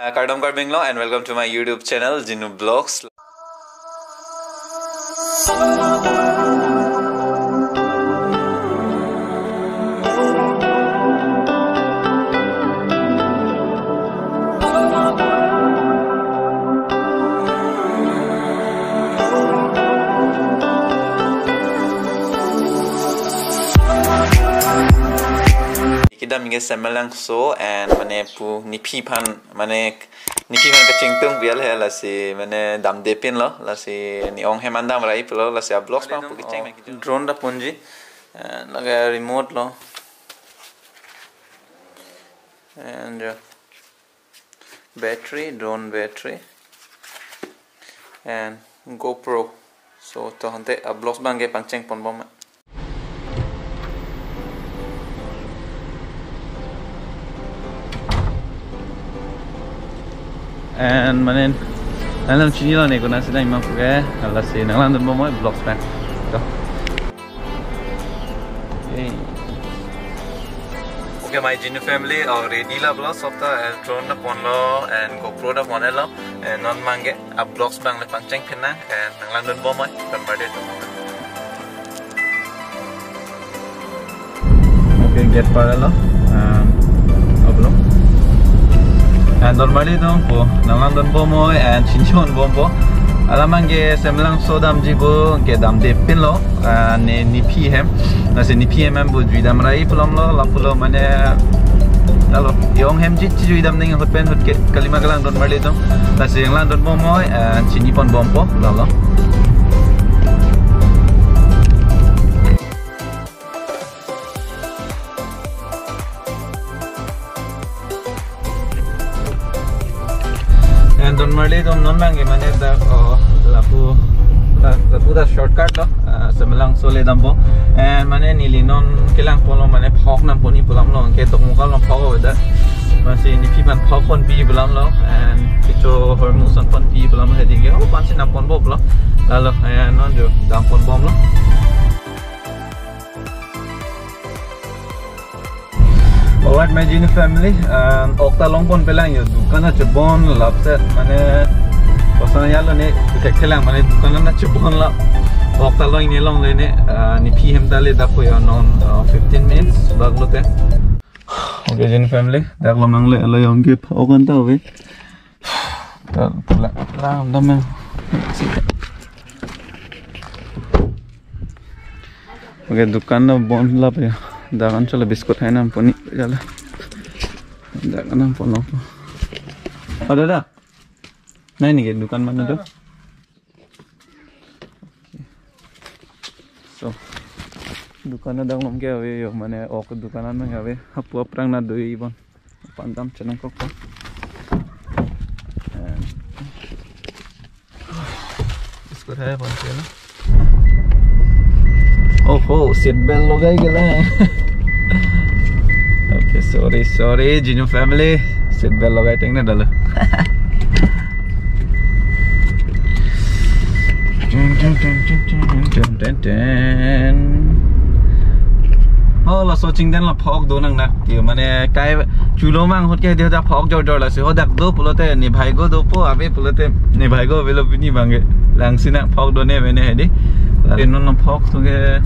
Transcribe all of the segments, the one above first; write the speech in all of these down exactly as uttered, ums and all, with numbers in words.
Uh, Kardom Karbi Anglong and welcome to my YouTube channel, Jinu Vlogs. Kedam ke Semelangso and mane pu nephi aphan mane nephi aphan kachingtung bial he lasi mane damde pinlo lasi ne-ong hem an damra-i pulo lasi a-vlogs abang pu kecheng. Drone ta ponji, and lake remote lo and uh, battery, drone battery and GoPro. So to ante a-vlogs abang ke pangcheng ponbom. And mane, nanglitum chinilo ne konat si nang imang puke, lasi nanglangdunbom noi vlogs abang. To. Okay. Okay, my Jinu family, oh, ready lo vlogs, sob ta, eh, drone ta ponlo and GoPro ta pon-etlo, and non abang ke a-vlogs abang le pangcheng phin nang, and nanglangdunbom noi, donmarli atum. Okay, gate par-etlo, um, ablo. And donmarli atum pu, nanglangdunbom noi, and chinchonbompo. Alam abang ke Semelangso damji pu, ke damde pinlo. Ah, ne nephi ahem. Lasi nephi ahem an pu jui damra-i pulo lo, lapulo mane, lalo. Ne-ong hem chit chijui dam nang ahut pen ahut ke kalima kelangdun marli atum. Lasi nanglangdunbom noi, ah, chini ponbompo, lalo. And donmarli atum non abang ke mane dak, oh, lapu, la-, lapu ta shortcut lo, ah, Semelangso le dampo. And mane neli non kelangponlo mane phak nangpon-i pu alam lo, ke Dokmoka along phak avedet. Lasi nephi aphan phak ponpi pu alam lo, and kecho hormu ason ponpi pu alam lo, hedi ke, oh, aphan si nangponbomlo. Lalo, eh, non jo damponbomlo. Alright, my Jinu family, um, ok ta longponpelang yo, dukan ta chebon lapset, mane, koson ya lo ne, thekthe lang, mane, dukan ta chebon lap, ok ta long ne longle ne, uh, nephi ahem ta le dappo yo non, uh, fifteen minutes bak lote. Okay, Jinu family, dak lomang le, lo yong ke phak an ta ave. Ta, la, la, dam ya. Okay, dukan ta bon lap ya. Dak an chalo biscuit hai nangpon-i jala. Dak an nangponlo. Oh, dada. Nai ne ke dukan mana tu? So, dukan ta dak lom ke ave yo, mane ok dukan an abang ave, hapu aphrang ta do-i bon. Aphan dam chenangkokpo. And biscuit hai aphan chena. Oh ho, seat belt logai gela. Okay, sorry, sorry, Jinu family. Seat belt logai tengne dalo. Ten, ten, ten. Oh, laso chingdeng lo phak do nang na. Yo, mane kai chulo mang ahut ke dia phak jor jor lasi. Ho dak do pulote ne bhai go dopo, ave pulote ne bhai go avelo pini abang ke. Lang si nang phak do ne ave ne hedi. Lalo non phak tu ke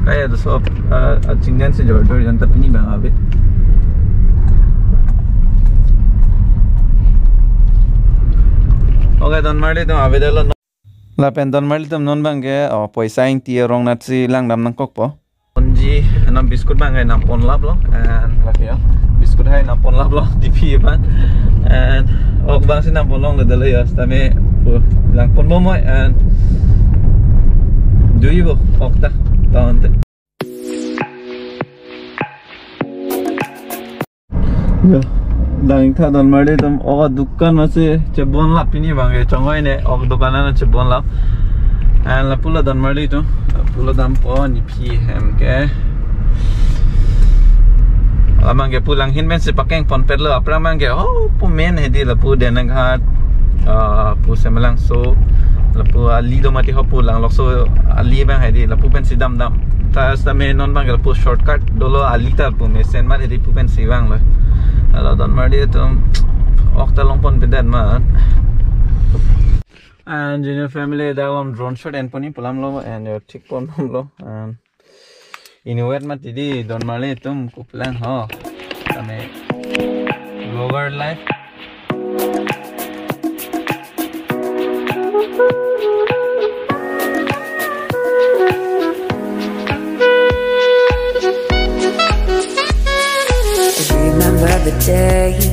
kai do so, ah, ah, chingdeng si jor jor jan ta pini abang ave. Okay, donmarli atum avedetlo. Lapen donmarli atum non abang ke, oh, poisa ingti arong natsi langdam nangkokpo. Ponji, non biscuit abang ke nangpon laplo, and lake yo, biscuit hai nangpon laplo, D P aphan, and ok abang si nangpon longle dalo yo, sitame, oh, langponbom noi, and do-i bo, ok ta, ta ante. Yo, dang ingtha donmarli atum, ok dukan masi chebon lap pini abang ke chongoi ne, ok dukan an chebon lap. And lapulo donmarli atum, lapulo dampo nephi ahem ke. Alam abang ke pu langhin pen si pakeng ponpetlo, aphrang abang ke, oh, pu main hedi lapu Denenghat, ah, pu Semelangso, lapu ali do mati ho pu Langlokso ali abang hedi, lapu pen si damdam. Ta sitame non abang ke lapu shortcut dolo ali ta pu mesen mat hedi pu pen si vanglo. Lalo donmarli atum Ok ta longponpedet ma. And Junior family, dak along drone shot enponji pu alam lo, and yo thik ponbomlo. And inutvet mati di, don marli atum, koplang ho. Kami vlogger life. Remember the day you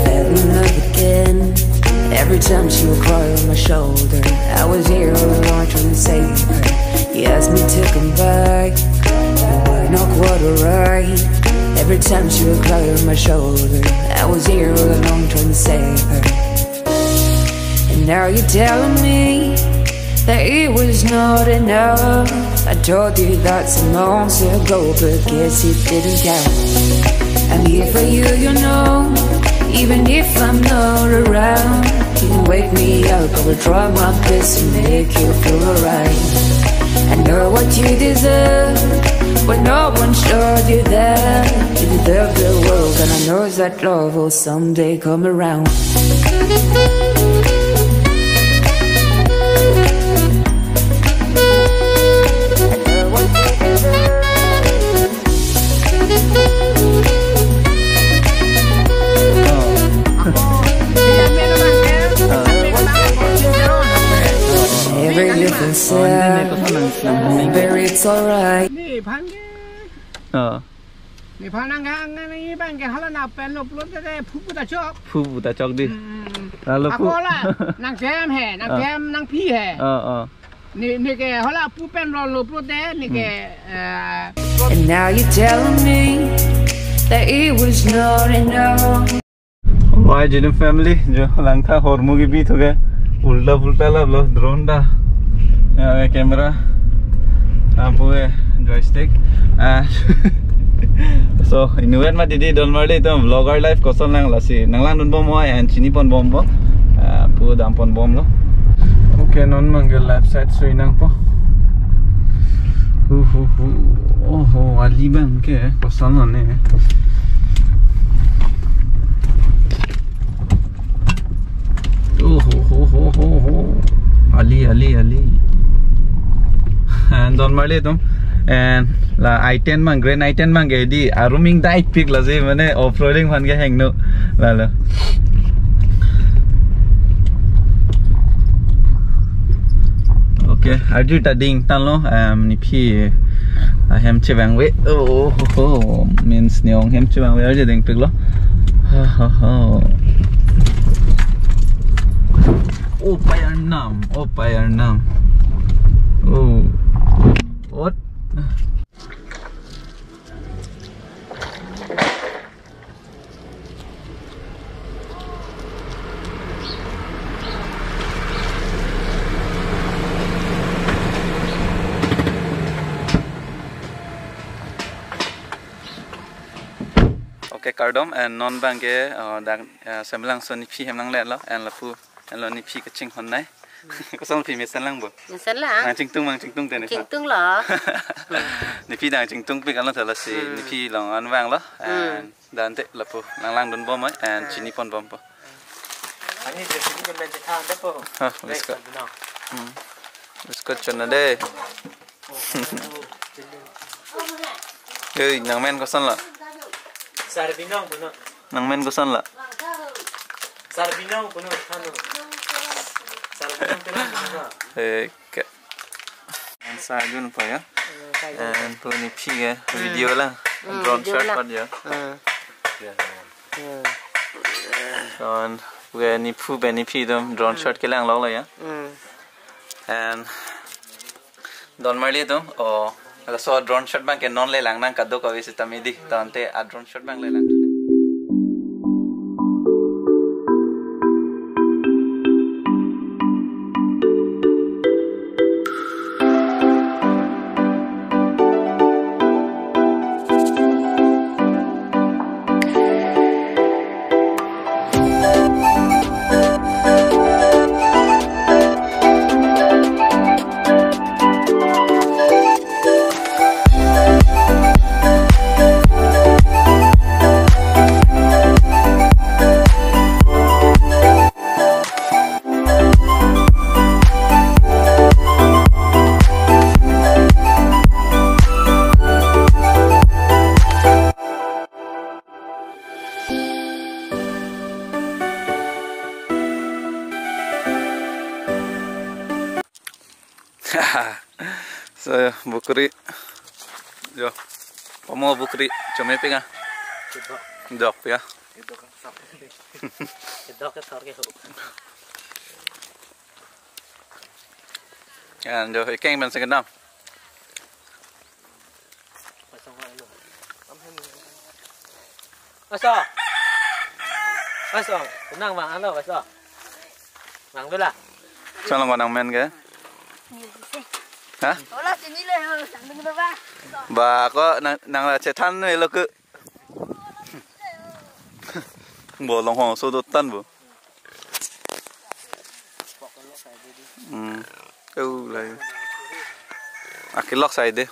fell in love again. Every time she would cry on my shoulder, I was here all along trying to save her. You asked me to come back, you were not quite alright. Every time she would cry on my shoulder, I was here all along trying to save her. And now you're telling me that it was not enough. I told you that some months ago, but guess it didn't count. I'm here for you, you know, even if I'm not around. You can wake me up, I will try my best to make you feel alright. I know what you deserve, but no one showed you that. You deserve the world, and I know that love will someday come around. Every little sound, baby, it's alright. Oh. Nephan nang hang nang ni bang ke hala na pen lo plot te phu pu ta chok. Phu pu ta chok di. Hmm. Lalo phu. Ako la, nang jem he, nang Ah. jem, nang phi he. Oh, oh. Ni, ni ke hala pu pen lo lo plot te, ni ke, Hmm. eh, And now you're telling me that it was not enough. Why, Junior family, jo langkha hormu ke bi thuke ulta pulta laplo drone ta. Ya, camera. Apu ke joystick. Ah, so, inutvet mati di don marli atum, vlogger life koson lang lasi. Nanglang dunbom ho, and chini ponbompo. Ah, pu damponbomlo. Okay, non abang ke left side sui nangpo. Hu, hu, hu. Oho, ali abang ke koson lo ne. Oh, ho, ho, ho, ho, ho. Ali, ali, ali. And don marli atum. And la I ten abang, Grand I ten abang ke di, arum ingdaipik lasi, mane off-roading aphan ke hingno. Lalo. Okay, arju ta dingtanglo, em, nephi ahem chevangve. Oh, ho, ho. Means ne-ong hem chevangve arju dingpiklo. Ha, ha, ha. Oh, pai arnam. Oh, pai arnam. Oh. What? Okay, kardom, and non abang ke, uh, dak, uh, Semlang ason nephi hem nangletlo, and lapu, and lo nephi kachinghon nai. Koson phi mesen lang bo? Mesen lang. Nang chingtung, nang chingtung te ne. Chingtunglo. Nephi nang chingtungpik alo thala si, Hmm. nephi along an vanglo, Hmm. and dante lapu nanglang dunbom, and Ah. chini ponbompo. Ani je sini ke men je than de po. Ha, Guys, biskot. Sarbinong. Hmm. Biskot chona de. Ei, nangmen koson lo? Sarbinong puno. Nangmen koson lo? Sarbinong puno, hano. Sarbinong puno, hano. Eh, ke. An sa jun pa ya. Eh, sa jun. And pu nephi ke, Hmm. video lang. Hmm, drone video shot lang. Pat ya. Hmm. Ya. Hmm. So, and pu nephu pen nephi atum drone Hmm. shot kelang lok lo ya. Hmm. And don marli atum, oh, laso drone shot abang ke non lelang nang kadokave sitame di, tangte a drone shot abang lelang. So, bukri. Jo. Pamo bukri, chome pinga. Kedok. Dok ya. Kedok kan sap. Kedok ke sar ke ho. Yan, jo, ikeng ben sengkedam. Aso. Aso. Kunang bang, ano, aso. Bang bela. Salam ko nangmen ke? Ha? Ola sini le, ho, sangding lo ba. Ba, ko nang, nang la chethan me lo ke. Bo longhong so dotan bo. Hmm. Kau lai. Akilok sai de.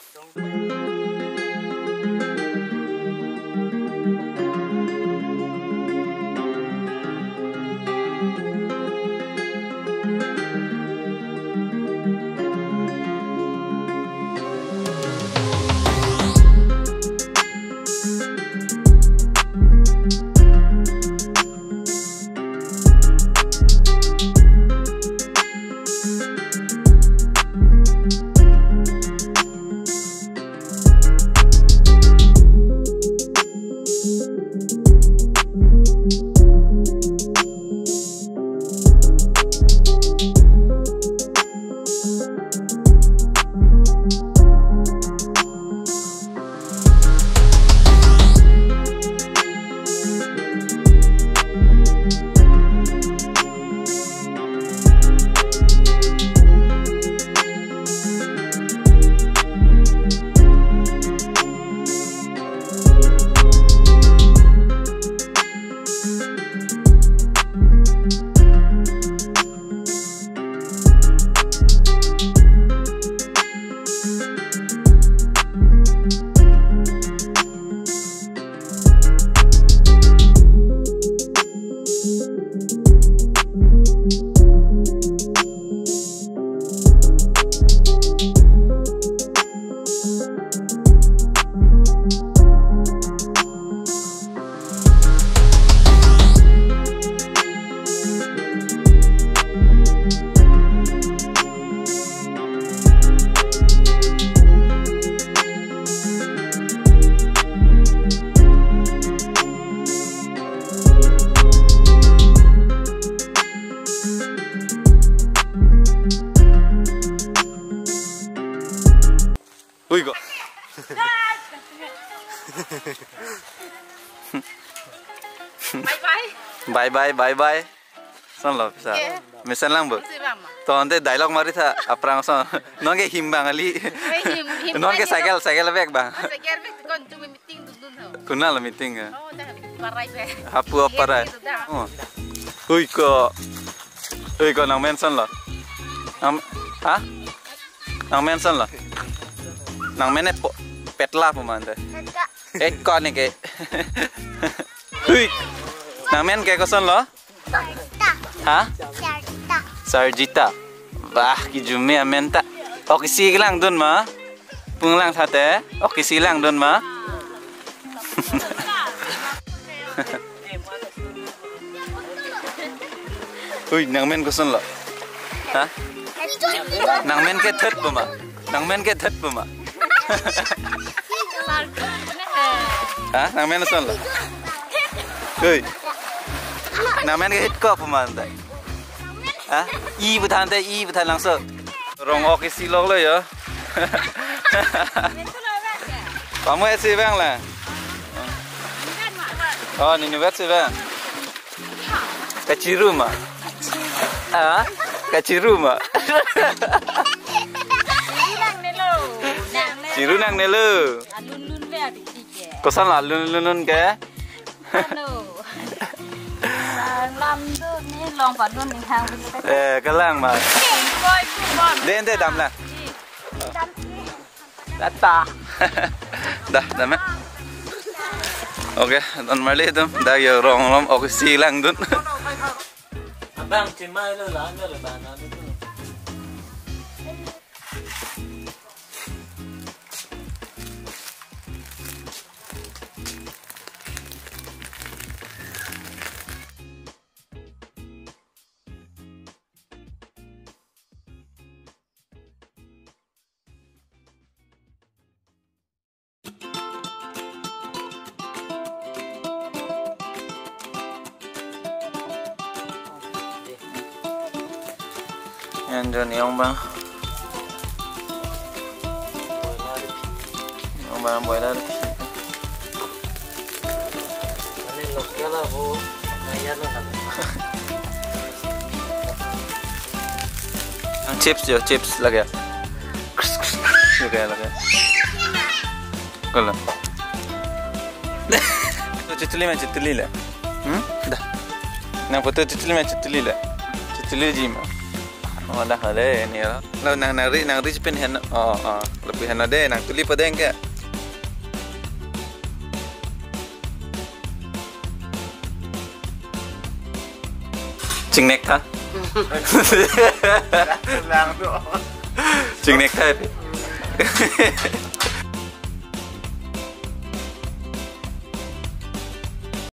Ui ko. Bye bye. Bye bye, bye bye. Son lo, bisa. Oke. Mesen lang bo. Mesen lang, ma. To ante dialogue mari tha, aphrang son. Non ke him bang ali. Eh, him, him Non ke bang cycle, cycle bag bang. Oh, cycle bag, kon tu meeting dun dun ho. Kunal meeting ya. Oh, dah, parai be. Hapu parai. Gitu dah. Oh. Ui ko. Ui ko nangmen son lo. Nang, ha? Nangmen son lo. Nangmen e po, petla pu ma ante. Ek ko ne ke. Hui. Nangmen ke koson lo? Sarjita. Ha? Sarjita. Sarjita. Bah, kijumi amen ta. Ok isi kelang dun ma. Pung lang thate. Ok isi lang dun ma. Hui, nangmen koson lo? Ha? Nangmen ke thet pu ma? Nangmen ke thet pu ma? Ha? Nangmen koson lo? Hui. Nangmen ke hit ko pu ma ante? Ha? I pu tha ante, i pu tha langso. Rong ok isi lok lo yo. Kamu isi bang la. Oh, nini vet si bang. Kachiru ma. Ah, kachiru ma. Chiru nangne lo. Koson la lun lun lun ke? Anu. Lam tu ni long padun ni hang. Eh, kelang ma. Koi ku bom. Den te dam la. Dam. Data. Dah, dam ya. Oke, don marli atum, dak yo rong lom ok isi lang dun. Abang cimai lo la, anda lo bana itu. Yan jo ne-ong abang. Ne-ong abang boiler. Mane local abo, kaya lo na. Chips jo, chips lagaya. Lagaya, lagaya. Kalau. Chituli ma, chituli le. Hmm? Dah. Nang photo chituli ma, chituli le. Chituliji ma. Oh, dah le, ne lo. Lo nang, nang ri, nang ri chipin hen. Oh, oh. Lapu henlo dei, nang tulipo dei ke. Chingnek tha. Lang tu. Chingnek tha.